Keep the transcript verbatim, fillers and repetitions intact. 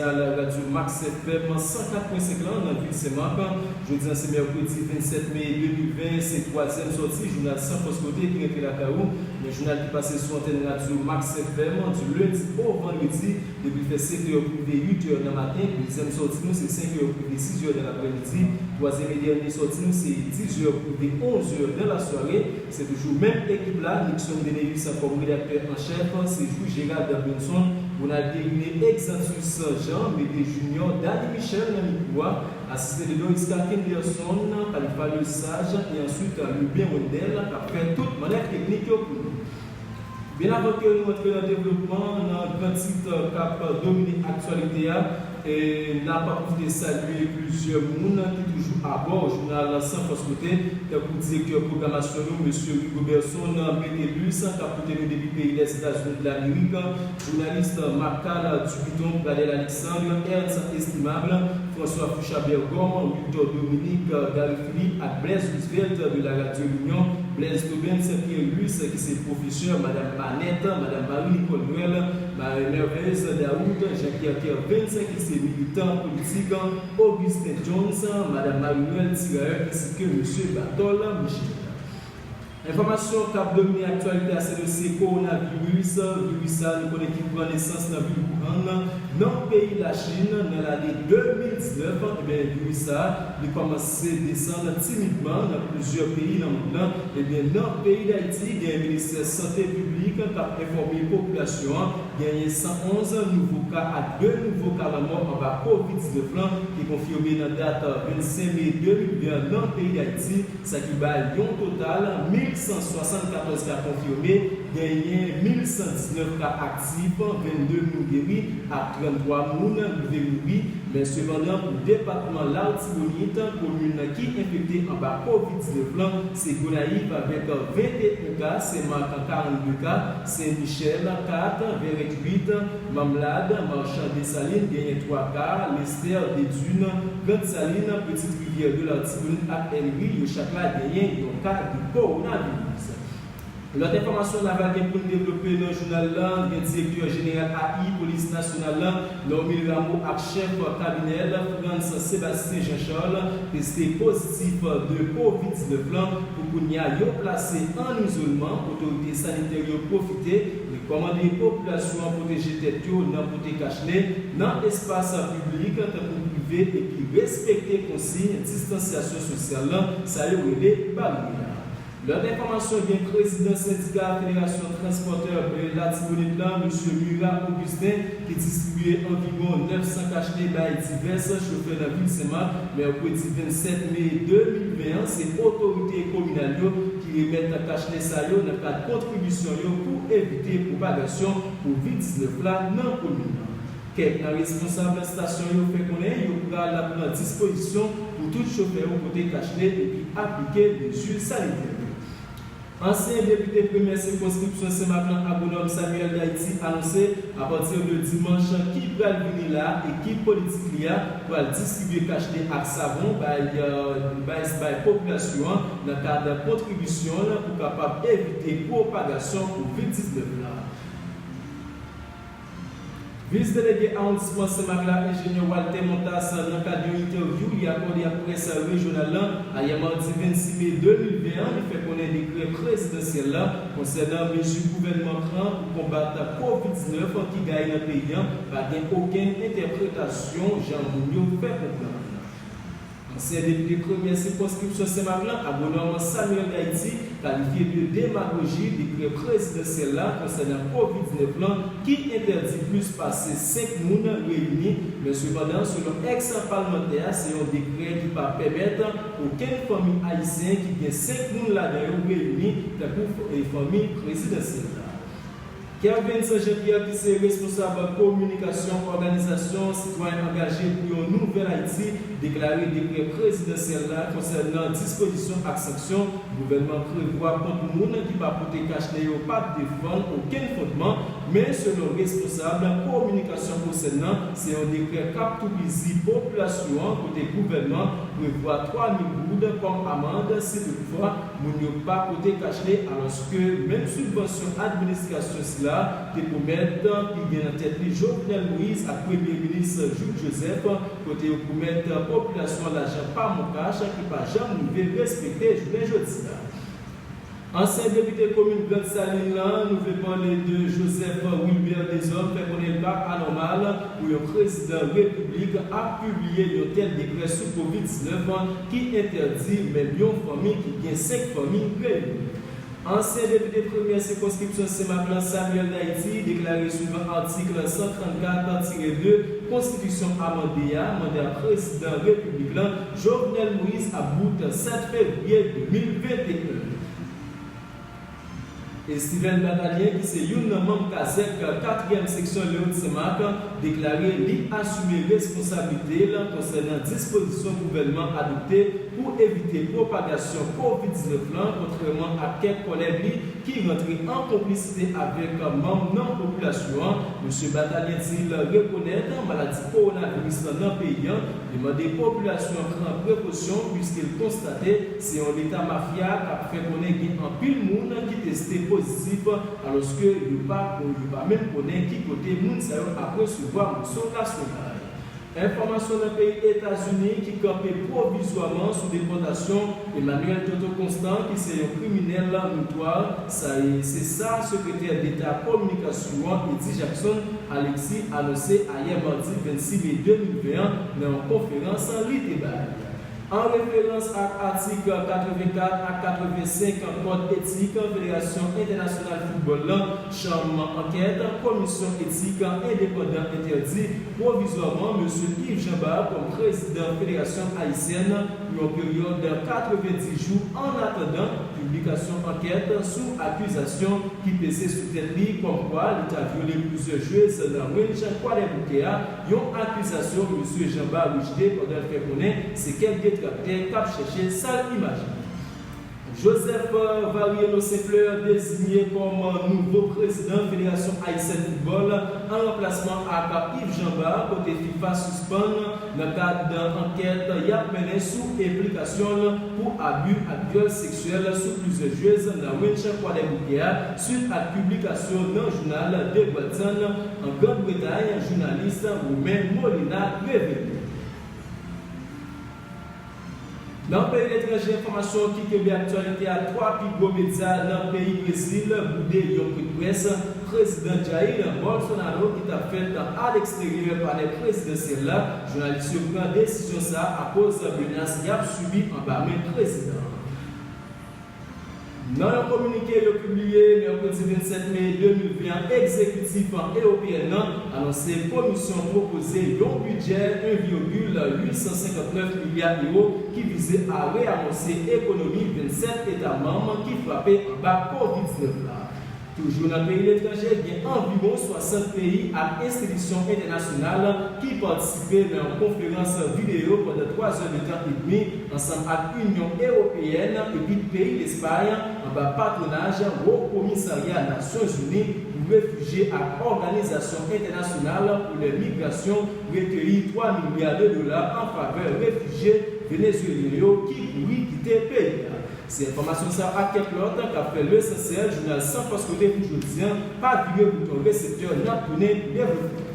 Radyo Max F M san kat pwen senk lan nan vil Senmak. Jodi a se mèkredi vennsèt me de mil ven, se twazyèm sòti jounal San Fòs Kote ki rantre lakay ou. Men jounal ki pase sou antèn radyo Max F M di lendi o vandredi, depi l fè sèt è pou rive uit è nan maten. Dezyèm sòti nou se senk è pou rive sis è nan laprèmidi. Twazyèm e dènye sòti nou se diz è pou rive onz è nan lasware. Se toujou menm ekip la, Nixon Deneus kòm redaktè an chèf, se jou Gérald Benson, Ronald Deriné, Exantus Jean, Médée Junior, Dany Michel nan mikwo a, asiste de Doriska Kenderson, Khalifa Lesage, e answit Lubin Wendell k ap fè tout mannèv teknik yo pou nou. Byen avan ke nou antre nan devlopman, nan gran tit k ap domine aktyalite a, e n ap pwofite salye plizyè moun ki toujou abò jounal San Fòs Kote, tankou direktè pwogramasyon nou, mesye Rigobertson Metellus, k ap koute nou depi peyi Lèzetazini de Lamerik, jounalis Marc-Carl Dubuton, Pradel Alexandre, Ernst Estimable, François Fouchard Bergom, Wiltor Dominique, Gary Philippe ak Blaise Roosevelt de la Radio L'Union, Blaise Tobens Pierre-Louis ki se pwofesè, Madam Manette, Madam Marie Nicole Noël, Marie Merveilleuse Daoud, Jean-Pierre Kervens ki se militan politik, Augustin Jones, Madam Marie Noël Tirailleur ensi ke Mesye Batol Michel. Enfòmasyon k ap domine aktyalite a se dosye kowonaviris. Viris sa a nou konnen ki pran nesans nan vil Wuhan, nan peyi Lachin, nan lane de mil diznèf. Ebyen, viris sa a, li kòmanse desann timidman nan plizyè peyi nan mond lan. Ebyen, nan peyi Dayiti, gen Ministè Sante Piblik k ap enfòme popilasyon an, genyen san onz nouvo ka ak de nouvo ka lanmò anba kovid diznèf lan ki konfime nan dat vennsenk me de mil ven nan peyi Dayiti. Sa ki bay yon total mil san swasannkatòz ka konfime, genyen mil san diznèf ka aktif, vennde moun geri ak tranntwa moun rive mouri. Men sepandan, pou depatman Latibonit, komin ki enfekte anba kovid diznèf lan se Gonayiv avèk venteyen ka, Senmak karannde ka, Sen Michèl kat, Vèrèt uit, Manmlad, Machan Desalin genyen twa ka, Lestè, Dedin, Grandsalin, Petite Rivière de l'Artibonite ak Èlri, yo chak la genyen yon ka de kowonaviris. Lòt enfòmasyon n a va gen pou n devlope nan jounal la, gen direktè jeneral A I Polis Nasyonal la, Normil Rameau ak chèf kabinè l, Frantz Sébastien Jean Charles, teste pozitif de kovid diznèf lan. Pou kounye a, yo plase an izolman. Otorite sanitè yo pwofite rekòmande popilasyon an pwoteje tèt yo nan pote kachne nan espas piblik tankou prive epi respekte konsiy distansyasyon sosyal lan, sa yo rele baryè. Lòt enfòmasyon, gen prezidan sendika Federasyon Transpòtè Latibonit lan, mesye Murat Augustin, ki distribye anviwon nèf san kachne bay divès chofè nan vil Senmak. Mèkredi vennsèt me de mil ven an, se otorite kominal yo ki remèt kachne sa yo nan kad kontribisyon yo pou evite pwopagasyon kovid diznèf la nan komin nan. Kèk nan responsab estasyon yo fè konnen yo pral pran dispozisyon pou tout chofè yo pote kachne epi aplike mezi sanitè yo. Ansyen depite premyè sikonskripsyon Senmak lan, Agwonòm Samuel Daity, anonse apati de dimanch ki pral vini la, ekip politik li a pral distribye kachne ak savon bay, bay, bay popilasyon an nan kad kontribisyon l pou kapab evite pwopagasyon kovid diznèf la. Vis delege awondisman Senmak la, enjenyè Walter Montas, nan kad yon entèvyou li akòde ak près rejyonal lan ayè madi vennsis me de mil ven an, li fè konnen dekrè prezidansyèl la konsènan mezi gouvènman pran pou konbat kovid diznèf ki gaye nan peyi an pa gen okenn entèpretasyon jan moun yo fè konprann. Ansyen depite premyè sikonskripsyon Senmak lan, Agwonòm Samuel Daity, kalifye de demagoji dekrè prezidansyèl la konsènan kovid diznèf lan ki entèdi plis pase senk moun reyini. Men sepandan, selon èks palmantè a, se yon dekrè ki pa pèmèt okenn fanmi ayisyen ki gen senk moun ladan yo reyini, tankou fanmi prezidansyèl la. Kervens Jean Pierre, ki se responsab kominikasyon òganizasyon Sitwayen Angaje pou yon Nouvèl Ayiti, deklare dekrè prezidansyèl la konsènan dispozisyon ak sanksyon gouvènman prevwa kont moun ki pa pote kachne yo p ap defann okenn fondman, Men, selon responsab kominikasyon Ocen nan, se yon dekrè k ap toupizi popilasyon an, kote gouvènman prevwa twa mil goud kòm amann si toutfwa moun yo pa pote kach li, alòske menm sibvansyon administrasyon sila te pwomèt ki gen nan tèt li Jovenel Moïse ak Premye Minis Jules Joseph, kote yo pwomèt popilasyon an lajan pa mon kach ki pa janm rive respekte jounen jodi a. Ansyen depite komin Grand Saline lan, nou vle pale de Joseph Wilbert Deshommes, fè konnen l pa anòmal pou yon prezidan repiblik ap pibliye yon tèl dekrè sou kovid diznèf ki entèdi menm yon fanmi ki gen senk fanmi reyini. Ansyen depite premyè sikonskripsyon Senmak lan, Samuel Daity, deklare swivan atik san trannkat tire de konstitisyon amande a, manda prezidan repiblik lan, Jovenel Moïse, ap bout sèt fevriye de mil venteyen. Estiven Batalyen, ki se youn nan manm kazèk katriyèm seksyon Lewòt Senmak, deklare li asime responsablite l konsènan dispozisyon gouvènman adopte pou evite pwopagasyon kovid diznèf lan, kontrèman ak kèk kòlèg li ki rantre an konplisite avèk manm nan popilasyon an. Mesye Batalyen di l rekonèt maladi kowonaviris lan nan peyi an. Li mande popilasyon an pran prekosyon, piske l konstate se yon leta mafya k ap fè konnen gen anpil moun ki teste pozitif, alòske yo pa, yo pa menm konnen ki kote moun sa yo ap resevwa moso lasoray. Enfòmasyon nan peyi Etazini, ki kanpe pwovizwaman sou depòtasyon Emmanuel Toto Constant, ki se yon kriminèl notwa. Sa e, se sa sekretè deta kominikasyon an, Eddy Jackson Alexis, anonse ayè madi vennsis me de mil ven an nan yon konferans li te bay. An referans ak atik katrevenkat ak katrevensenk kòd etik Federasyon Entènasyonal Foutbòl lan, chanm ankèt komisyon etik endepandan entèdi pwovizwaman mesye Yves Jean Bart kòm prezidan Federasyon Ayisyèn pou yon peryòd katrevendis jou, annatandan piblikasyon ankèt sou akizasyon ki peze sou tèt li, kòmkwa li ta vyole plizyè jwez nan Ranch Kwadèboukè a, yon akizasyon mesye Jean Bart rejte pandan l fè konnen se kèk detraktè k ap chèche sal imaj li. Joseph Variello Saint Fleur deziye kòm nouvo prezidan Federasyon Ayisyèn Foutbòl an ranplasman ak Yves Jean Bart, kote fifa sispann nan kad ankèt y ap mennen sou enplikasyon l pou abi ak vyòl seksyèl sou plizyè jwez nan Ranch Kwadèboukè a, swit ak piblikasyon nan jounal The Guardian an Grann Bretay, jounalis Romain Molina revele. Nan peyi letranje, enfòmasyon ki kenbe aktyalite a, twa pi gwo medya nan peyi Brezil boude yon pwen de près prezidan Jair Bolsonaro ki t ap fèt aleksteryè palè prezidansyèl la. Jounalis yo pran desizyon sa a akoz menas y ap sibi anba men prezidan an. Nan yon kominike yo pibliye mèkredi vennsèt me de mil ven an, egzekitif ewopeyèn nan anonse Komisyon pwopoze yon bidjè en vigil uit san senkantnèf milya ewo ki vize a reanonse ekonomi vennsèt eta manm ki frape anba kovid diznèf la. Toujou nan peyi letranje, gen anviwon swasant peyi ak enstitisyon entènasyonal ki patisipe nan yon konferans videyo pandan twa zè de tan edmi ansanm ak Inyon Ewopeyèn epi peyi Lespay anba patwonaj Wo Komisarya Nasyonzini pou Refijye ak Òganizasyon Entènasyonal pou lè Migrasyon rekeyi twa milya de dola an favè refijye venezwelyen yo ki kouri kite peyi a. Se enfòmasyon sa yo ak kèk lòt k ap fè lesansyèl jounal San Fòs Kote pou jodi a. Pa vire bouton reseptè, n ap tounen pou devlopman.